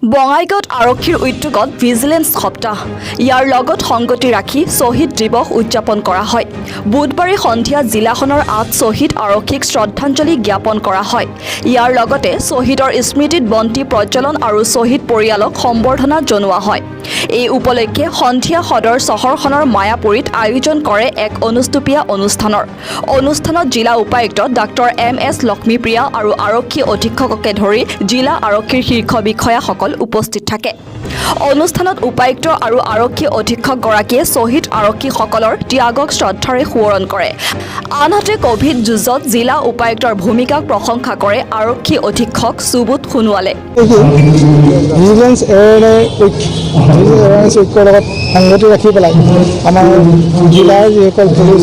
বঙাইগাঁৱত আৰক্ষীৰ উদ্যোগত ভিজিলেন্স সপ্তাহ। ইয়াৰ লগত সংগতি ৰাখি শ্বহীদ দিৱস উদযাপন কৰা হয়। বুধবাৰে সন্ধিয়া জিলাখনৰ আঠ শ্বহীদ আৰক্ষীক শ্ৰদ্ধাঞ্জলি জ্ঞাপন কৰা হয়। ইয়াৰ লগতে শ্বহীদৰ স্মৃতিত বন্তি প্ৰজ্বলন আৰু শ্বহীদ পৰিয়ালক সম্বৰ্ধনা জনোৱা হয়। এই উপলক্ষে সন্ধিয়া সদৰ চহৰখনৰ মায়াপুৰীত আয়োজন কৰে এক অনুষ্টুপীয়া অনুষ্ঠানৰ। অনুষ্ঠানত জিলা উপায়ুক্ত ডাক্তৰ এম এছ লক্ষ্মীপ্ৰিয়া আৰু আৰক্ষী অধীক্ষককে ধৰি জিলা আৰক্ষীৰ শীৰ্ষ বিষয়াসকল উপস্থিত থাকে। অনুষ্ঠানত উপায়ুক্ত আৰু আৰক্ষী অধীক্ষকগৰাকীয়ে শ্বহীদ আৰক্ষীসকলৰ ত্যাগক শ্ৰদ্ধাৰে সোঁৱৰণ কৰে। আনহাতে, কভিড যুঁজত জিলা উপায়ুক্তৰ ভূমিকাক প্ৰশংসা কৰে আৰক্ষী অধীক্ষক সুবোধ সোণোৱালে। ভিজিলেন্স এৱেৰনেছ ঐক্যৰ লগত সংগতি ৰাখি পেলাই আমাৰ জিলাৰ যিসকল পুলিচ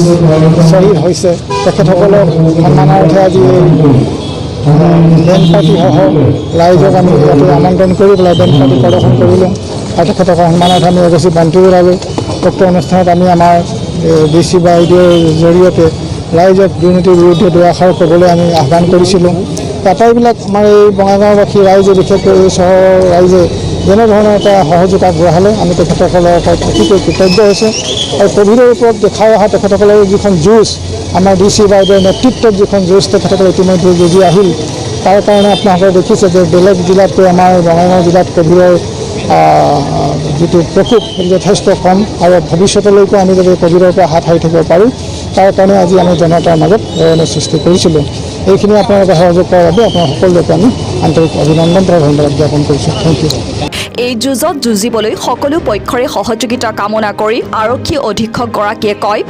শ্বহীদ হৈছে, তেখেতসকলক সন্মানাৰ্থে আজি এই বেণ্ড পাৰ্টিসহ ৰাইজক আমি ইয়াতে আমন্ত্ৰণ কৰি পেলাই বেণ্ড পাৰ্টি প্ৰদৰ্শন কৰিলোঁ আৰু তেখেতকৰ সন্মানাৰ্থে আমি এগছি বন্তি জ্বলালোঁ। উক্ত অনুষ্ঠানত আমি আমাৰ ডি চি বাইদেউৰ জৰিয়তে ৰাইজক দুৰ্নীতিৰ বিৰুদ্ধে দুআষাৰ ক'বলৈ আমি আহ্বান কৰিছিলোঁ। আটাইবিলাক আমাৰ এই বঙাইগাঁওবাসী ৰাইজে, বিশেষকৈ এই চহৰৰ ৰাইজে যেনেধৰণৰ এটা সহযোগ আগবঢ়ালে, আমি তেখেতসকলৰ ওপৰত অতিকৈ কৃতজ্ঞ হৈছোঁ। আৰু ক'ভিডৰ ওপৰত দেখাই অহা তেখেতসকলৰ যিখন যুঁজ, আমাৰ ডি চি বাইদেউৰ নেতৃত্বত যিখন যুঁজ তেখেতসকলে ইতিমধ্যে যুঁজি আহিল, তাৰ কাৰণে আপোনালোকে দেখিছে যে বেলেগ জিলাতকৈ আমাৰ বঙাইগাঁও জিলাত ক'ভিডৰ যিটো প্ৰকোপ, সেইটো যথেষ্ট কম। আৰু ভৱিষ্যতলৈকো আমি যাতে ক'ভিডৰ পৰা হাত সাৰি থাকিব পাৰোঁ, তাৰ কাৰণে আজি আমি জনতাৰ মাজত এৱেৰনেছ সৃষ্টি কৰিছিলোঁ। এইখিনি আপোনালোকে সহযোগ কৰাৰ বাবে আপোনালোক সকলোকে আমি আন্তৰিক অভিনন্দন তথা ধন্যবাদ জ্ঞাপন কৰিছোঁ। Thank U. এই যুঁজত যুঁজিবলৈ সকলো পক্ষৰে সহযোগিতা কামনা কৰি আৰক্ষী অধীক্ষকগৰাকীয়ে কয়,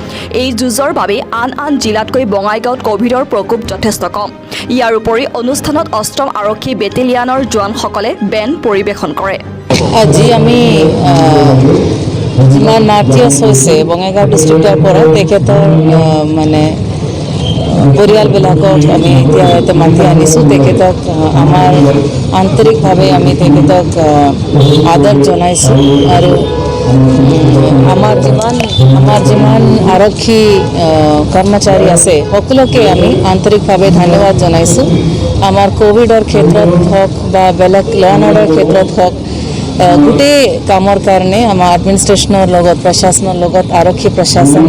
এই যুঁজৰ বাবে আন আন জিলাতকৈ বঙাইগাঁৱত কভিডৰ প্ৰকোপ যথেষ্ট কম। ইয়াৰ উপৰি অনুষ্ঠানত অষ্টম আৰক্ষী বেটেলিয়ানৰ জোৱানসকলে বেণ্ড পৰিৱেশন কৰে। আজি আমি যিমান মাৰ্টিয়াৰ্ছ হৈছে বঙাইগাঁও ডিষ্ট্ৰিক্টৰ পৰা, তেখেতৰ মানে পৰিয়ালবিলাকক আমি এতিয়া ইয়াতে মাতি আনিছোঁ। তেখেতক আমাৰ আন্তৰিকভাৱে আমি তেখেতক আদৰ জনাইছোঁ আৰু আমাৰ যিমান আৰক্ষী কৰ্মচাৰী আছে, সকলোকে আমি আন্তৰিকভাৱে ধন্যবাদ জনাইছোঁ। আমাৰ ক'ভিডৰ ক্ষেত্ৰত হওক বা বেলেগ ল এণ্ড অৰ্ডাৰ ক্ষেত্ৰত হওক, গোটেই কামৰ কাৰণে আমাৰ এডমিনিষ্ট্ৰেশ্যনৰ লগত, প্ৰশাসনৰ লগত আৰক্ষী প্ৰশাসন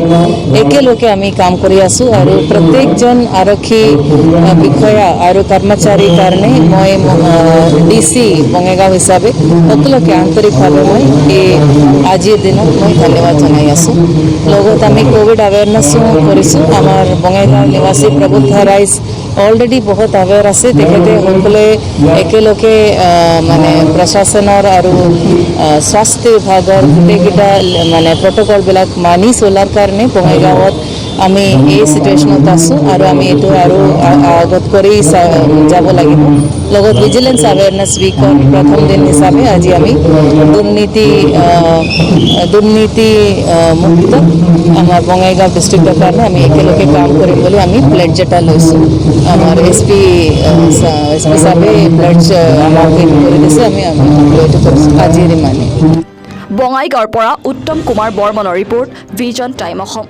একেলগে আমি কাম কৰি আছোঁ। আৰু প্ৰত্যেকজন আৰক্ষী বিষয়া আৰু কৰ্মচাৰীৰ কাৰণে মই ডি চি বঙাইগাঁও হিচাপে সকলোকে আন্তৰিকভাৱে মই এই আজিৰ দিনত মই ধন্যবাদ জনাই আছোঁ। লগত আমি ক'ভিড এৱেৰনেছো কৰিছোঁ। আমাৰ বঙাইগাঁও নিৱাসী প্ৰবুদ্ধ ৰাইজ অলৰেডি বহুত আৱেৰ আছে। তেখেতে সকলোৱে একেলগে মানে প্ৰশাসনৰ আৰু স্বাস্থ্য বিভাগৰ গোটেইকেইটা মানে প্ৰট'কলবিলাক মানি চলাৰ কাৰণে বঙাইগাঁৱত আমি এই চিটুৱেশ্যনত আছোঁ আৰু আমি এইটো আৰু আগত কৰি যাব লাগিব। লগত ভিজিলেন্স এৱেৰনেছ উইকৰ প্ৰথম দিন হিচাপে আজি আমি দুৰ্নীতি মুক্ত আমাৰ বঙাইগাঁও ডিষ্ট্ৰিক্টৰ কাৰণে আমি একেলগে কাম কৰিম বুলি আমি প্লেজ এটা লৈছোঁ। আমাৰ এছ পি চাহাবে প্লেজ আমাক এইটো কৰি দিছে। আমি আমি এইটো কৰিছোঁ আজিৰ মানে। বঙাইগাঁৱৰ পৰা উত্তম কুমাৰ বৰ্মনৰ ৰিপৰ্ট, ভিজন টাইম অসম।